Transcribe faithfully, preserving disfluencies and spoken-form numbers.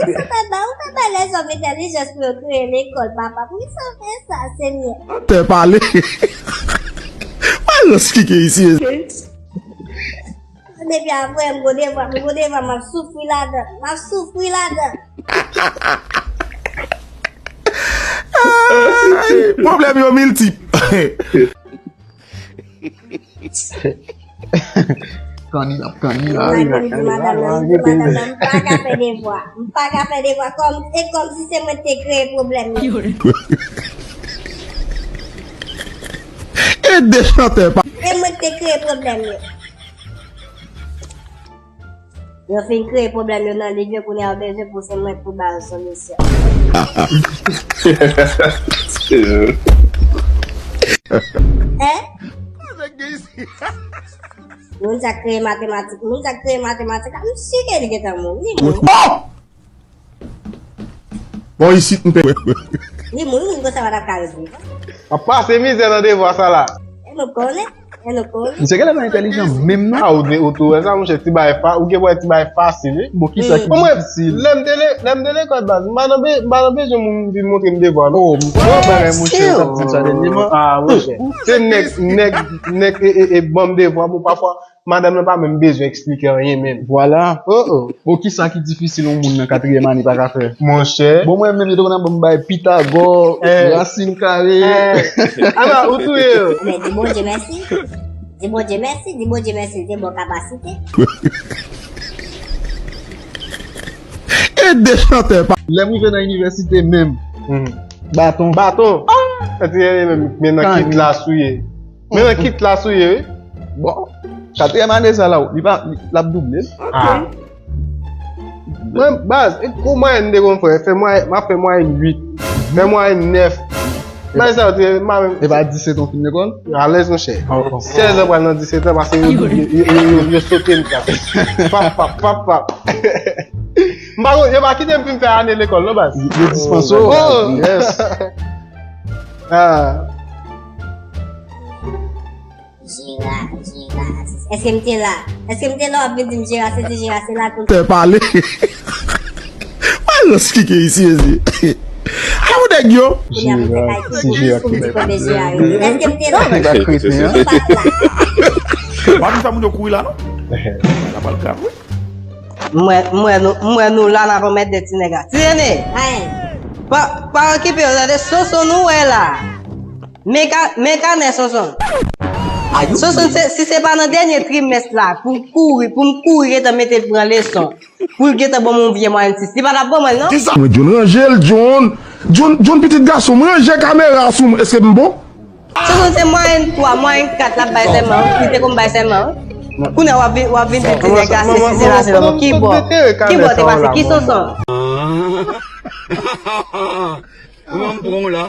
Sa fè ba, ou fè ba lèzòm entèlijans pou yo kreye lekòl, papa. Poukisa w fè sa, Senyè? Tè pale. Wè rans ki gen isi. Depi apre, m gwo devwa, m gwo devwa, m ap soufri ladan. M ap soufri ladan. Ay, pwoblèm yo miltip. Kanni l ap kanni la. Madanm, m di madanm nan, m di madanm nan, m pa ka fè devwa. M pa ka fè devwa. Kòm, e kòmsi se mwen ki te kreye pwoblèm yo. E de chantè pa. E mwen ki te kreye pwoblèm yo. Yo fin kreye pwoblèm yo nan liv yo, kounye a yo bezwen pouse mwen pou ba yo solisyon. Hein? Moun sa k kreye matematik, moun sa k kreye matematik la, m si ke li gentan mouri, li mouri. Oh! Bon, isit, m pè. Li mouri, moun konsa pa t ap ka ret vivan. Ap pase mizè nan devwa sa la. E nou konnen, e nou konnen. Misye genlè pa entèlijan menm non. A, ou de, ou tou wè sa, monchè, ti bagay fa-, ou gen pou wè ti bagay fasil, wi. Bon, kisa ki difisil? Lè m te le-, lè m te lekòl baz, m pa nan be-, m pa nan bezwen moun vin montre m devwa, non. Oh, m konn bagay, monchè, sa ap di sa dènyèman. Ah, monchè. Se nèg, nèg, nèg, e, e, e, ban m devwa, bon, pafwa, madanm nan pa menm bezwen eksplike anyen menm. Vwala. Oh, oh. Bon, kisa ki difisil yon moun nan katriyèm ane pa ka fè? Monchè. Bon, mwen menm, yo te konn ap ban m bay Pitagò, eh, rasin kare. Eh. Ala, ou touye yo. Men di Bondye mèsi. Di Bondye mèsi, di Bondye mèsi, li te ba w kapasite. E de chantè pa. Lè m rive nan inivèsite menm. Mhm. Baton. Baton. Ah! Men nan ki klas ou ye? Men nan ki klas ou ye, wi? Bon, katriyèm ane sa la, li pa, li, l ap double. Ah. Mwen, baz, e kou mwayèn de gon frè, fè mwayèn, m ap fè mwayèn uit, fè mwayèn nèf. Nan sa, w te, m pa menm. E pa disèt an fin lekòl? Alèz, monchè. Sèz an pral nan disèt an, paske yo, yo, yo, yo, yo sote m klas. Pap, pap, pap, pap. M pa konn, yo pa kite m fin fè ane lekòl, non, baz. Yo dispanse w. Oh! Yes. Ah. Jera, Jera, èske m te la? Èske m te la, w ap vin di m Jera, se ti Jera, se la tou. Tè pale. Wè rans ki gen isi, isi. Ala yon nèg yo. Kounye a, m fè kalkil pou m di kote Jera rete. Èske m te la? Nèg la kreten, hein? M pa t la. W ap di sa moun yo kouri la, non? Sa pral grav, wi. M wè, m wè nou, m wè nou la, n ap anmède ti nèg la. Ti Nene! Ay. Pa, pa okipe yo, tande Sonson nou wè la. Men ka, men kanè Sonson. Sonson, se, si se pa nan dènye trimès la, pou m kouri, pou m kouri gentan mete l pran leson, pou l gentan ban m yon vye mwayèn sis, li pa t ap ban mwen l, non. Kisa? Mwen, John, ranje l, John. John, John, pitit gason m, ranje kamera sou mwen. Èske m bon? Sonson, se mwayèn twa, mwayèn kat l ap bay sèlman, wi. Li te konn bay sèlman, wi. Kounye a, w ap vin, w ap vin di ti nèg la, se si, se la, se la. Kibò? Kibò te pase? Ki Sonson? Ou menm pran w la.